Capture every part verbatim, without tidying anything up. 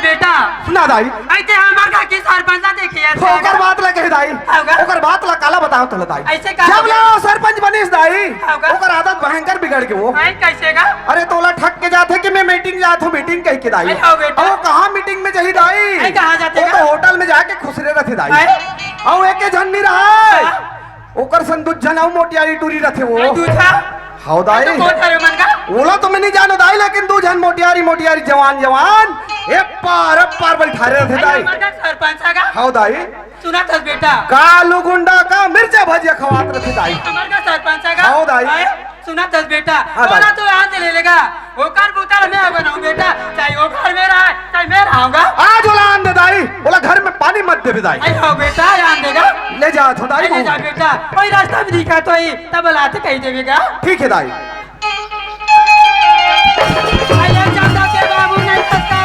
बेटा, सुना दाई। अइसे हमर घर के सरपंच ला देखे यार। ओकर बात ला कहे दाई। होगा। ओकर बात ला काला बताओ तो दाई। अइसे का जब होगा? ले सरपंच बनिस दाई, होगा। ओकर आदत भयंकर बिगड़ गे वो। अइ, कइसे गा? अरे तोला ठग के जाथे कि मैं मीटिंग जात हूँ, मीटिंग कह के दाई। अइ, हो बेटा। अब वो कहाँ मीटिंग में जाही दाई? अइ, कहाँ जाथे वो गा? तो होटल में जाके खुसरे रथे दाई। अइ? अउ एके झन नहीं रहा। हाँ। ओकर संग दू झन अउ मोटियारी टूरी रथे वो। अइ, दू झन? हव दाई। तो कौन हरे मन का? ओला तो मैं नहीं जानो दाई, लेकिन दू झन मोटियारी, मोटियारी, जवान, जवान, ए पार, ए पार बैठारे रथे अरे, दाई। हमर का सरपंच है का? हव दाई। सुना थस बेटा। का आलू गुंडा का मिर्चा भजिया खवात रथे दाई। हमर का सरपंच है का? हव दाई। अरे, सुना थस बेटा। हाँ दाई। ओला तो यहाँ से ले लेगा। ओकर बुता मैं बनाऊँ बेटा। चाहे वो घर में रहा, चाहे मैं रहूँगा। आज ओला आन दे दाई। ओला घर में पानी मत देबे दाई। अरे हो बेटा, आन देगा। ले जात हूँ दाई अरे ले जा महूँ। बेटा। वही रास्ता में दिखा तो ही, तब लाते कही देवेगा। ठीक है दाई। अरे चंदा के बाबू नहीं सकता।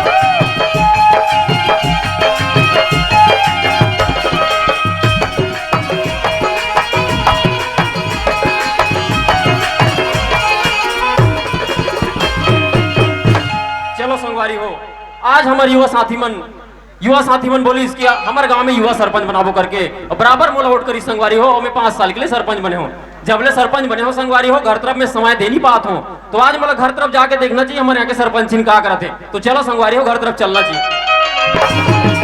चलो संगवारी हो, आज हमर युवा साथी मन, युवा साथी मन बोलिस कि हमर गांव में युवा सरपंच बनाबो करके, अउ बराबर मोला वोट करिस संगवारी हो, अउ मैं पाँच साल के लिए सरपंच बने हों। जब ले सरपंच बने हों संगवारी हो, घर तरफ में समय दे नहीं पात हों, तो आज मोला घर तरफ जाके देखना चाहिए, हमर यहाँ के सरपंचिन का करत हे। तो चलो संगवारी हो, घर तरफ चलना चाहिए।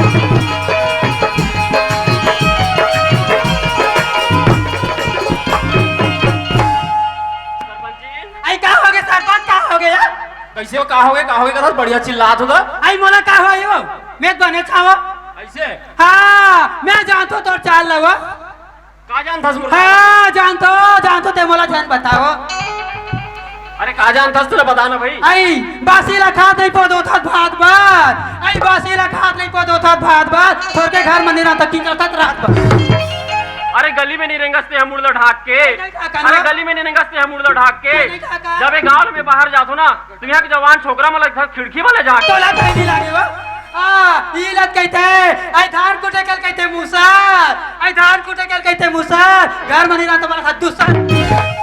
सरपंचिन। अरे का हो गे सरपंच, का हो गे यार? कइसे हो, का हो गे, का हो गे, कथस बढ़िया चिल्लात हो गा? अरे मोला का होही वो? मैं तो बने छावो। अइसे? हाँ, मैं जानथों तोर चाल लगो। का जानथस मोला? हाँ, जानथों, जानथों, तैं मोला झन बतावो। अरे का जानथस, तोला बता ना भाई। अरे, बासी ला खात नहीं पो दोथस भात भात। अरे, बासी ला खात नहीं पो दोथस भात भात। थोर के घर मंदिर तक की करथस रात भर। अरे गली में नहीं रेंगस तैं ह मुड़ ला ढाक के। नहीं, नहीं, काका, अरे ना। गली में नहीं रेंगस तैं ह मुड़ ला ढाक के। नहीं, काका। जब ये गांव में बाहर जाथों ना, तो यहाँ के जवान छोकरा मन लगथस खिड़की वाले झांक। तोला कहीं नहीं लागे वो। आ, ई लत कहिथे, अइ धान कूटे के ल कहिथे मूसर, अइ धान कूटे के ल कहिथे मूसर, घर म नहीं रहा तो बड़ा दूसर।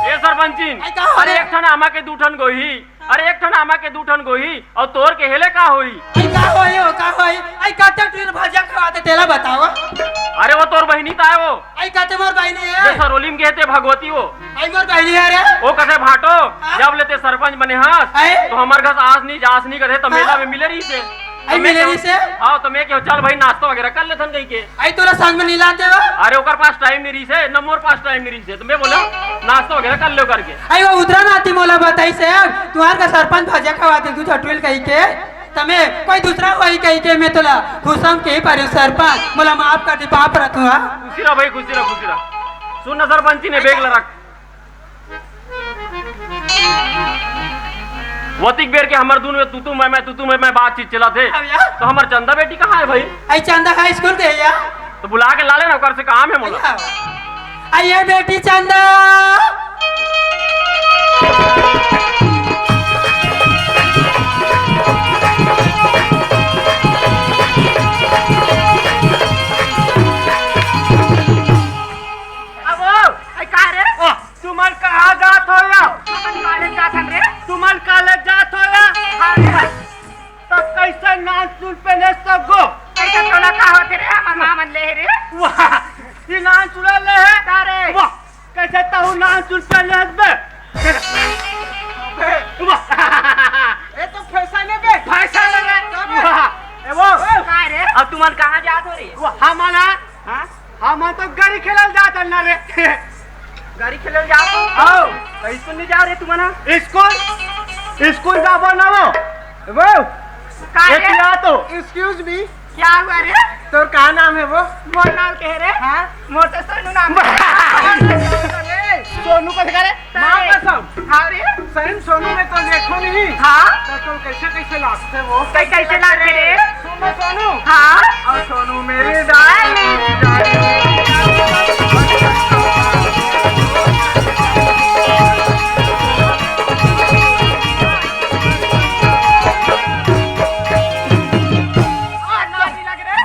ए सरपंचिन, अइ का हो अरे रे? एक ठन आमा के दू ठन गोही, अरे एक ठन आमा के दू ठन गोही, अउ तोर के हेले का होही? अइ का होही, ओ का होही? अइ कत्ते टूर भजिया खवाथे तेला बताओ। अरे वो तोर बहिनी ताय वो। अइ कत्ते मोर बहिनी हे? जे सरोली म गे हे ते भगवती वो। अइ मोर बहिनी हे रे। ओ कथे भाटो, हाँ? जब ले तैं सरपंच बने हस, अइ? तो हमर घर आस नहीं जास नहीं करे, त हाँ? मेला में मिले रहिसे। अइ त मैं मिले केहेंव, रहिसे? हाँ, त मैं केहेंव, चल भाई, नाश्ता वगैरह कर लेथन कहिके। अइ तोला संग में नहीं लाते हो? अरे, ओकर पास टाइम नहीं रहिसे, न मोर पास टाइम नहीं रहिसे, त मैं बोलेंव, नाश्ता वगैरह कर लेव करके। अइ वो उधरा नाती मोला बताइसे, तुम्हार का सरपंच भजिया खवाथे, तू चटुल कहिके, त मैं कोई दूसरा वही कहिके, मैं तोला खुसम के पारेंव सरपंच, मोला माफ कर दे, पाँव परत हूँ, हाँ? खुशी रह भाई, खुशी रह, खुशी रह। सुन ना सरपंची ने, बेग ला रख। वतिक बेर के हमर दूनों में तू तू मैं मैं, तू तू मैं मैं बातचीत चलत हे। अब यार। त हमर चंदा बेटी कहाँ हे भाई? अइ चंदा हाई स्कूल गे हे यार। त बुला के ला लेना, ओकर से काम हे मोला। भैया। अइ ये बेटी चंदा। अब ओ, अइ का रे? आ। तुमन कहाँ जात हो या? अपन कॉलेज जात हन रे। तुमन कॉलेज जात हो या? हाँ रे। त कइसे नान सुन पेने सगो? कइसे तोला का होथे रे? हमर माँ मन ले हे रे। वाह, ये नान सुन ले हे? का रे? वाह, कइसे तहु नान सुन पेने बे? वाह। ए तो फैशन हे बे। फैशन हे बे। का बे? वाह। ए वो। का रे? अब तुमन कहाँ जात हो रे? वो हमन हाँ? हमन तो गरी खेलल जात हन ना रे। गरी खेलल जात हो? आओ। त स्कूल नहीं जाव रे तुमन? स्कूल? स्कूल जाबो ना वो। वो। का रे? एती आ तो। Excuse me। क्या हुआ रे? तोर का नाम हे वो? मोर नाम के रे? हाँ? मोर तो सोनू नाम हे। सोनू कथी का रे? माँ कसम। हाँ रे। सही में सोनू में तो देखो नहीं। हाँ? तो तुम कैसे कैसे लागते वो? कै-, कैसे लागते रे? सोनू, सोनू। हाँ? और सोनू मेरे darling। और नानी लग रे।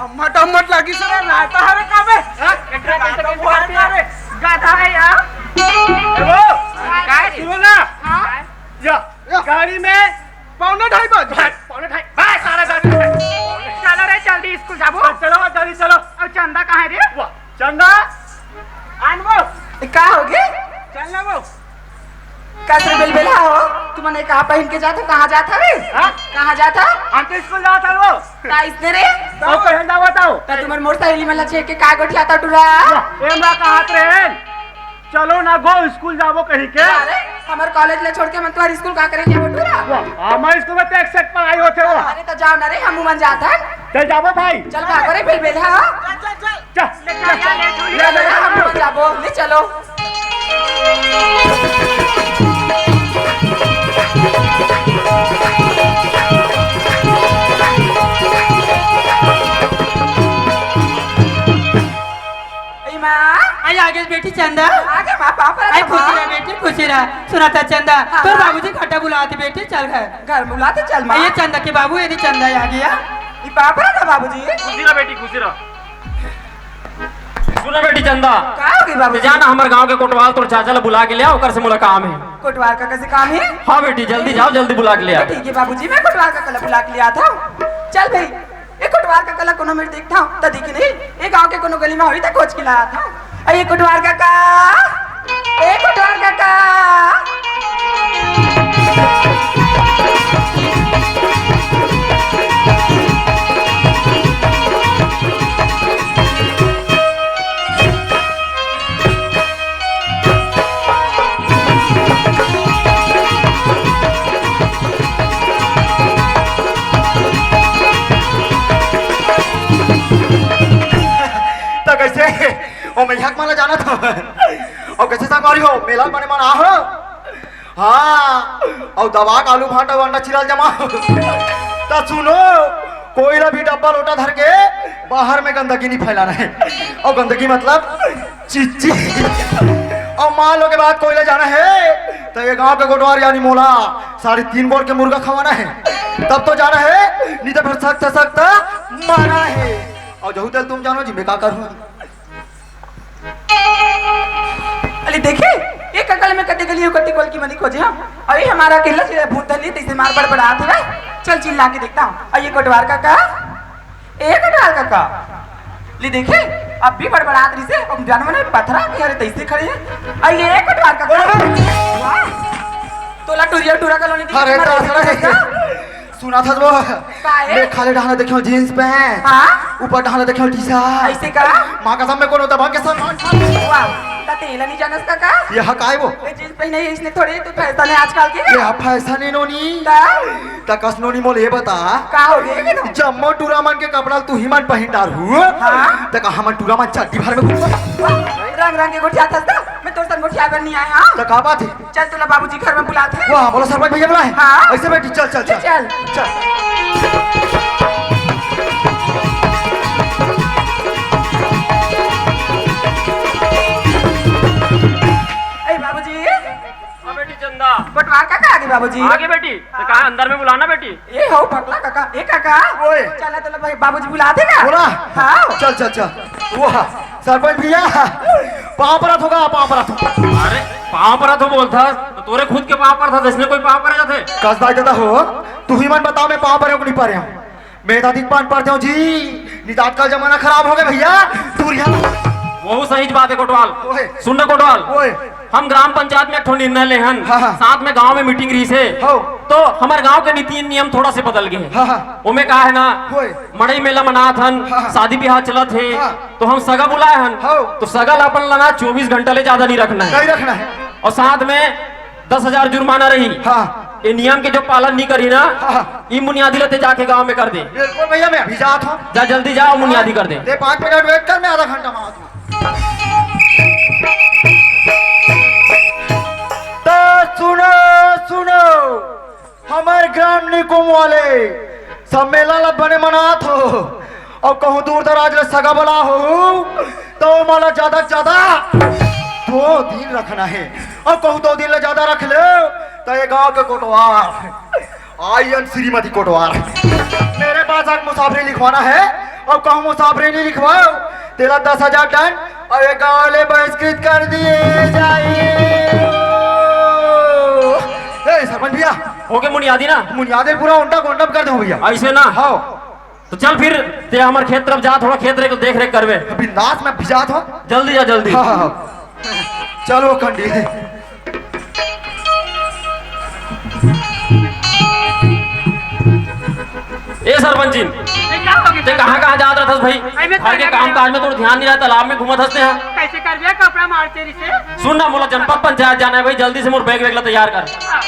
अम्मट अम्मट लागिस रे, रायता हरे का बे? हाँ? एकरा कैसे रायता कैसे बुआ करते का हैं? रे? गधा है यार। ए वो, का रे? सुनो ना। हाँ? या, या। गाड़ी में पौने ढाई बज। बस, पौने ढाई। बस, सारा का होगे? चल ना वो। कस रे बेलबेला हो, तुमन ये का पहिन के जात हो? कहाँ जात हवे? हाँ? कहाँ जात हो? हम तो स्कूल जात हन वो। का इसने रे? तो पहन जावत हो। त तुमन मोर सहेली मन ला छेड़ के का गोठियात हो टूरा? एमरा कहात रहे, चलो ना गो, स्कूल जाबो कहीं के। अरे, हमर कॉलेज ला छोड़ के मन तुम्हारे स्कूल का करे जाबो टूरा? वाह, हमारे स्कूल में तो एक से एक पढ़ाई होथे वो। अरे, त जाव ना रे, हमू मन जात हन। चल जाबो भाई। चल भागो रे बेलबेला। चल, चल, चल। चल, ले, ले, ले, ले, ले, हम लोग जाबो, ले चलो। ए माँ। आई आगे बेटी चंदा। आगे माँ, पापा आई खुशी रहा बेटी, खुशी रहा। सुना था चंदा, हाँ, तोर हाँ। बाबूजी घाटा बुलाते बेटी, चल घर। घर बुलाते चल माँ। ये चंदा के बाबू, ये चंदा आ गया। ये पापा रहा था बाबूजी। खुशी रहा बेटी, खुशी रहा। सुना बेटी चंदा, का हो गई बाबूजी? जाना हमर गांव के कोटवार तोर चाचा ला बुला के ले आ, ओकर से मोला काम हे। कोटवार काका से काम हे? हाँ बेटी, जल्दी जाव, जल्दी बुला के ले आ। ठीक हे बाबूजी, मैं कोटवार काका ला बुला के ले आत हंव। चल भाई, ए कोटवार काका ला कोनो मेर देखत हंव, त दिखे नहीं। ए गांव के कोनो गली में होही त खोज के ला आत हंव। ए कोटवार काका, ए कोटवार काका। त कइसे? ओ, मैं हक माला जाना था। अउ कइसे संगवारी हो? मेला बने मन आहो? हाँ, अउ दवा का आलू भांटा वांटा चिराल जमा। त सुनो, कोई ला भी डब्बा लोटा धर के बाहर में गंदगी नहीं फैलाना हे। अउ गंदगी मतलब चिच्ची। अउ मान लो के बाद कोई ला जाना हे, त ये गांव के कोटवार यानी मोला साढ़े तीन बोर के मुर्गा खवाना हे, तब तो जाना हे, नहीं त फिर सख्त सख्त मना हे। अउ जहू तेल तुम जानो जी, मैं का करूँ? अली देखे, ये ककल में कते गली हो, कते कोल की मनी खोजे हम। अरे हमारा अकेला से भूत धन ली, तैसे मार बड़बड़ात हवे। चल चिल्ला के देखता हूँ। अरे ये कोटवार काका, ए कोटवार काका, ली देखे, अब भी बड़बड़ात रही से, अब जानवर ने पथरा के अरे तैसे खड़े हैं। अरे ये कोटवार काका, वाह, तोला टुरिया टुरा का लोनी दिखे, अरे तुम्हारा तो ऐसा ऐसा नहीं। करता। सुना था वो। का है? मैं खाली डहाना देखियो जींस पहन। हाँ? ऊपर डहाना देखियो टी शर्ट। ऐसे का? माँ कसम मैं कोनो दबा के सामान। वाह, त तेला नहीं जानस काका? ये हकाय वो। ये जींस पहने ही इसने थोड़ी तो फैशन है आजकल के। ये फैशन है नोनी। का? त कस नोनी मोल ये बता। का हो गया ये तो? जम्मो टूरा मन के कपड़ा तू ही मन पहन डार हु। हाँ? त का हमन टूरा मन चड्डी भर में घूम। वाह, रंग रंग के गोठिया था तो मैं तोर संग गोठिया बर नहीं आया, हाँ? त का बात है? चल, तोला बाबूजी घर में बुलात हे। वाह, बोला सरपंच भैया बुलाए। हाँ। ऐसे बैठी, चल, चल, चल। चल। चल। ए बाबूजी। हाँ बेटी चंदा। कोटवार काका आगे बाबूजी। आगे बेटी, तो कहा अंदर में बुलाना बेटी। ए हो पगला काका, ए काका। ओए। चला तोला भाई बाबूजी बुला देगा। बोला। हाँ। चल, चल, चल। वाह, सरपंच भैया, पाँव परत होगा, पाँव परत हो। अरे, पाँव परत हो बोलथस, त तोरे खुद के पाँव परत हस, इसने कोई पाँव परे जाथे? कस दाई ददा हो, तुही मन बताओ मैं पाँव परे हूँ कि नहीं परे हूँ? मैं दादी के पाँव परत हूँ जी, नहीं त आजकल जमाना खराब हो गया भैया, दूरिया। वहू सही बात है कोटवाल। ओए। सुन ना कोटवाल। ओए। हम ग्राम पंचायत में एक ठो निर्णय ले हन, हाँ, हाँ। साथ में गांव में मीटिंग रही से, हो। तो हमारे गांव के नीति नियम थोड़ा से बदल गए हैं। हाँ, हाँ। ओमे का है ना, होए। मड़ई मेला मनात हन, हाँ, हाँ। शादी ब्याह चलत हे, हाँ। तो हम सगा बुलाए हन, हो। तो सगा ला अपन ला ना चौबीस घंटा ले ज्यादा नहीं रखना है। नहीं रखना है। और साथ में दस हजार जुर्माना रही। हाँ। ये नियम के जो पालन नहीं करी ना, हाँ, हाँ। ये मुनियादी रहते जाके गांव में कर दे। बिल्कुल भैया, मैं अभी जात हूँ। जा जल्दी जाओ, मुनियादी कर दे। दे पाँच मिनट वेट कर, मैं आधा घंटा में आत हूँ। त सुनो, सुनो, हमर ग्राम निकुम वाले सम्मेलन ला बने मनात हो, अउ कहूँ दूर दराज ले सगा बला हो, त ओमन ला ज्यादा से ज्यादा दो दिन रखना है, अउ कहूँ दो दिन ले ज्यादा रख ले, त ये गांव के कोटवार आई एम श्रीमती कोटवार। मेरे पास आके मुसाफरी लिखवाना है, अउ कहूँ मुसाफरी नहीं लिखवाओ, तेला दस हजार दंड अउ ये गांव ले बहिष्कृत कर दिए जाए। ए, सरपंच भैया। होगे मुनियादी ना? मुनियादी पूरा उंटा गोंडम कर दो भैया। ऐसे ना? हाँ। तो चल फिर, ते हमर खेत तरफ जा, थोड़ा खेत रे को देख रेख करबे। बिंदास मैं भिजात हूँ। जल्दी जा, जल्दी। हाँ, हाँ, हाँ। चलो खंडी। ए सरपंचिन, ए, का हो गया? ते कहाँ कहाँ जात रहत हस भाई? अरे, मैं घर के तालाब काम में काज में तोर ध्यान नहीं रहत, तालाब में घूमत हस ते। कैसे करबे कपड़ा मार तेरी से? सुन ना, मोला जनपद पंचायत जाना है भाई, जल्दी से मोर बैग वैग ला तैयार कर। हाँ।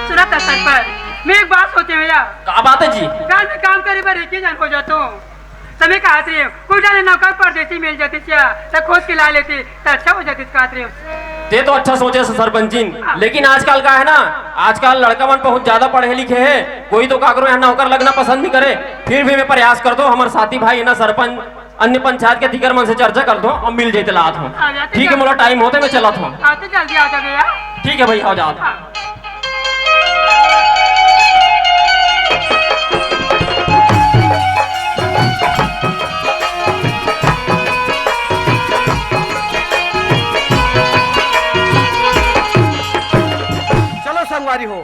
सुना था सरपंच, मैं एक बात सोचे हँव यार। का बात है जी? घर में काम करे बर एक ही जन हो जात हँव। त मैं कहत रहेंव, कोई डाले नौकर परदेसी मिल जातिस या, त खोज के ला लेते, त अच्छा हो जातिस, कहत रहेंव। ते तो अच्छा सोचे हस सरपंचिन, हाँ। लेकिन आजकल का है ना, आजकल लड़का मन बहुत ज्यादा पढ़े लिखे हे, कोई तो काकरो यहाँ नौकर लगना पसंद नहीं करे। फिर भी मैं प्रयास करत हँव, हमर साथी भाई है ना सरपंच, अन्य पंचायत के दिगर मन से चर्चा करत हँव, अउ मिल जाही त लात हँव। हाँ, या तो ठीक है, जल्दी मोला टाइम होत हे, मैं चलत हँव। हाँ, तो जल्दी आ जाबे यार। ठीक है भाई, आ जात हँव। हाँ। चलो संगवारी हो,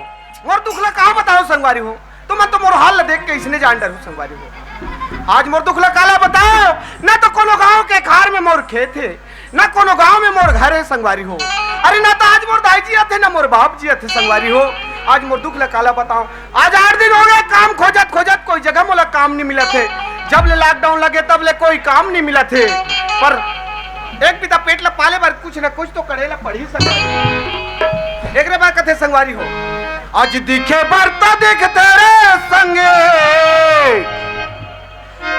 मोर दुख ला कहाँ बताओ संगवारी हो, तुमन तो मोर हाल ला देख के इसने जान डरहू संगवारी हो। आज मोर दुख ला काला बताओ, ना तो कोनो गांव के खार में मोर खेत हे, ना कोनो गांव में मोर घर हे संगवारी हो। अरे ना तो आज मोर दाई जियत हे, ना मोर बाप जियत हे संगवारी हो। आज मोर दुख ला काला बताओ, आज आठ दिन हो गए काम खोजत खोजत, कोई जगह मोला काम नहीं मिलत हे। जब ले लॉकडाउन लगे तब ले कोई काम नहीं मिलत हे। पर एक बिता पेट ला पाले बर कुछ ना कुछ तो करे ला पड़ही संगवारी। एकरे बर कथे संगवारी हो, आज दिखे बर तो दिखते रे संगे,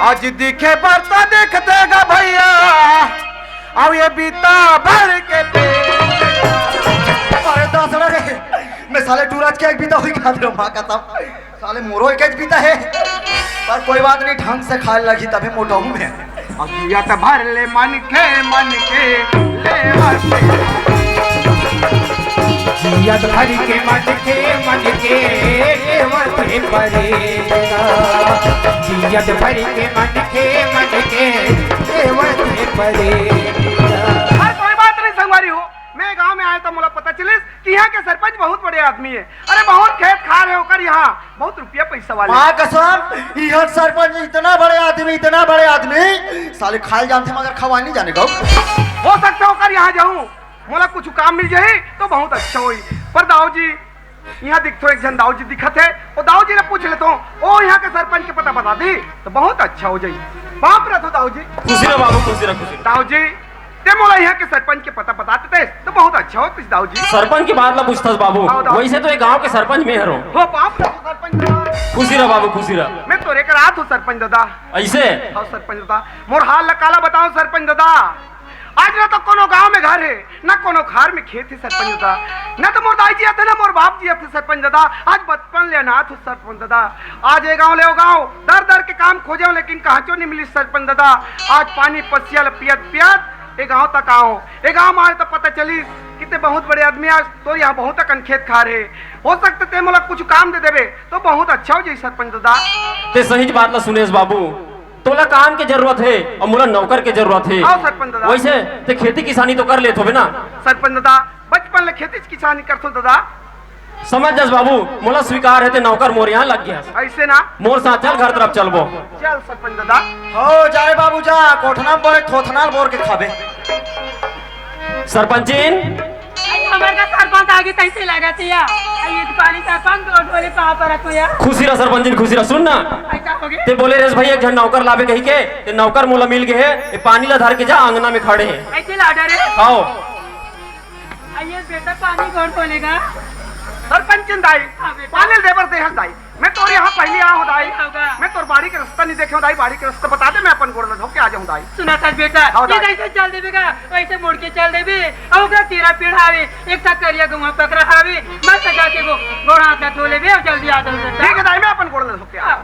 आज दिखे बर तो दिखते गा भैया, अब ये बीता भर के पेट। अरे दासड़ा रे, मैं साले टूराज के एक बीता हुई खा दे रहा हूँ, माँ कसम। साले मोरो एक बीता है, पर कोई बात नहीं, ढंग से खाए लगी तभी मोटा हूँ मैं। अब जियत भर ले मन के, मन के लेवत। जियत भर के मन के, मन के लेवत हे परेगा। जियत भर के मन के, मन के लेवत हे परेगा। हर कोई बात नहीं संगवारी हो, मैं गांव में आया था, मोला पता चलिस कि यहाँ के सरपंच बहुत बड़े आदमी है। अरे बहुत खेत खार है ओकर यहाँ, बहुत रुपया पैसा वाले। माँ कसम, यह सरपंच इतना बड़े आदमी, इतना बड़े आदमी, साले खाए जानते मगर खवाए नहीं जाने का। हो सकता है ओकर यहाँ जाऊँ, मोला कुछ काम मिल जाए तो बहुत अच्छा होई। पर दाऊ जी, यहाँ दिखतो एक झन दाऊ जी दिखत है, वो दाऊ जी ने पूछ लेता हूँ, ओ यहाँ के सरपंच के पता बता दी तो बहुत अच्छा हो जाई। बाप रथो दाऊ जी। खुशी रह बाबू, खुशी रह, खुशी रह। दाऊ जी, ते मोला यहाँ के सरपंच के पता बता देते तो बहुत अच्छा होतिस दाऊ जी। सरपंच के बात ला पूछथस बाबू, हाँ, दाऊ। वैसे तो ये गांव के सरपंच मैं हरो। हो बाप रे, सरपंच दादा। खुशी रह बाबू, खुशी रह। मैं तोरे करा आत हूँ सरपंच दादा। ऐसे? हाँ सरपंच दादा, मोर हाल ला काला बताओ सरपंच दादा। आज ना तो कोनो गांव में घर है, ना कोनो खार में खेत है सरपंच दादा, ना तो मोर दाई जियत हे, ना मोर बाप जियत हे सरपंच दादा। आज बचपन ले अनाथ हूँ सरपंच दादा। आज ए गांव ले ओ गांव दर दर के काम खोजे हूँ, लेकिन कहांचो नहीं मिलिस सरपंच दादा। आज पानी पसिया ल पियत पियत ए गांव तक आए हूँ। ए गांव में आए तो पता चलिस कि ते बहुत बड़े आदमी, आज तोर यहाँ बहुत अकन खेत खार है। हो सकता ते मोला कुछ काम दे देबे तो बहुत अच्छा हो जाई सरपंच दादा। ते सही बात ला सुनेस बाबू, तोला काम के जरूरत हे अउ मोला नौकर के जरूरत हे। आओ सरपंच दादा। वैसे ते खेती किसानी तो कर लेत होबे ना? सरपंच दादा, बचपन ले खेती किसानी करथो दादा। समझ जस बाबू, मोला स्वीकार हे, ते नौकर मोर यहाँ लग गया। ऐसे ना? मोर साथ चल, घर तरफ चलबो। चल सरपंच दादा। हो जाए बाबू जा, कोठना में बोरे थोथना बोर के खाबे। सरपंचिन। अरे हमर का सरपंच आगे तैसे लगा थे या। अरे ये तो पानी सरपंच को ढोले पाँव पर रखो या। खुशी रह सरपंचिन, खुशी रह। सुन ना। ऐसा हो गया? ते बोले रेस भाई एक झन नौकर लाबे कही के, ते नौकर मोला मिल गए हे, ये पानी ला धर के जा, अंगना में खड़े हैं। ऐसे ला डरे? आओ। आइए बेटा, पानी कौन खोलेगा? सरपंचिन दाई, हाँ बेटा। पानी देबर देहस दाई। मैं तोर यहाँ पहली आ हूँ दाई। होगा। मैं तोर बाड़ी के रास्ता नहीं देखे हूँ दाई, बाड़ी के रास्ता बता दे, मैं अपन गोड़ में धो के आ जाऊँ दाई। सुना था बेटा, हाँ, ये दाई। जैसे चल देबे का, वैसे मुड़ के चल देबे। और ओकरा तेरा पेड़ आवे, एक सा करिया गौवा पकड़ा आवे, मस्त जाके वो गोड़ हाथ धो लेबे और जल्दी आ जाओ बेटा। ठीक है दाई, मैं अपन गोड़ में धो के आ। हाँ।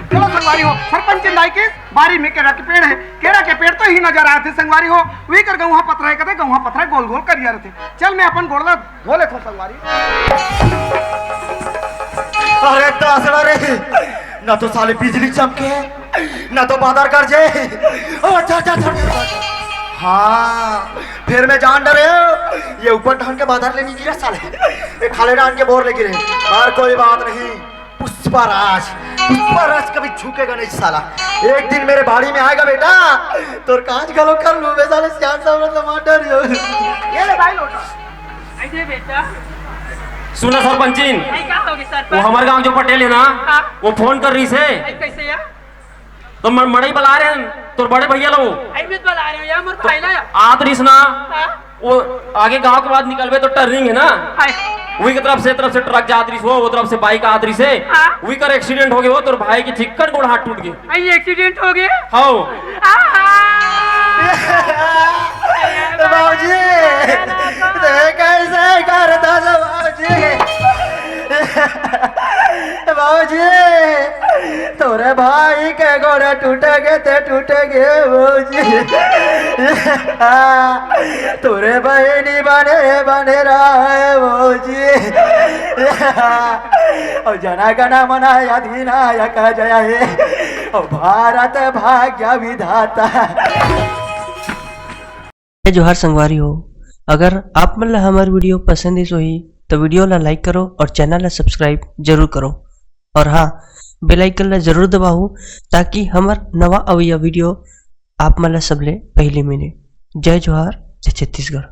चलो संगवारी हो, सरपंचिन दाई के बारी में केरा के पेड़ है। केरा के पेड़ तो ही नजर आए थे संगवारी हो, वही कर गौहा पथरा है, कदे गौहा पथरा गोल गोल करिया रहते। चल मैं अपन गोड़ ला धो लेथो संगवारी। अरे दासड़ा रे, ना तो साले बिजली चमके, ना तो बादर गरजे। ओ, अच्छा, अच्छा, अच्छा, अच्छा। हाँ, फिर मैं जान डरे, ये ऊपर ढंग के बादर ले नहीं गिरा साले। ये खाले डाल के बोर ले गिरे। पर कोई बात नहीं, पुष्प पर आज, पर आज कभी झुकेगा नहीं साला। एक दिन मेरे बाड़ी में आएगा बेटा, तोर कांच घलो कर लूं बे साले, सियान साहब मतलब मार डर जो। ये ले भाई लोटा। ऐसे बेटा। सुना सरपंचिन, भाई का होगे वो सरपंच? हमर गांव जो पटेल है ना, हाँ। वो फोन कर रही से। भाई कैसे यार? तो म-, मड़ई बला रहे हैं तोर बड़े भैया लो। आई मैं बला रहे हो यार, मोर भाई ना यार। आत रहीस ना, हाँ। वो आगे गांव के बाद निकलबे तो टर्निंग है ना, हाय। वही की तरफ से, तरफ से ट्रक जात रहीस हो, वो तरफ से बाइक आत रहीस है, हाँ। वही कर एक्सीडेंट हो गए हो, तोर भाई के चिक्कन गोड़ हाथ टूट गए। आई एक्सीडेंट हो गए? हाँ। बाबूजी, ते कैसे करता था बाबूजी? बाबूजी, तोरे भाई के गोड़ टूट गए, ते टूट गए बाबूजी। तोरे बहिनी बने बने रहे बाबूजी। और जना गण मन अधिनायक जय हे, और भारत भाग्य विधाता। जय जोहार संगवारी हो, अगर आप मन ला हमर वीडियो पसंद आइस होही तो वीडियो ला लाइक करो और चैनल ला सब्सक्राइब जरूर करो। और हाँ, बेल आइकन ला जरूर दबाओ ताकि हमर नवा अवैया वीडियो आप मन ला सबले पहले मिले। जय जोहार, जय छत्तीसगढ़।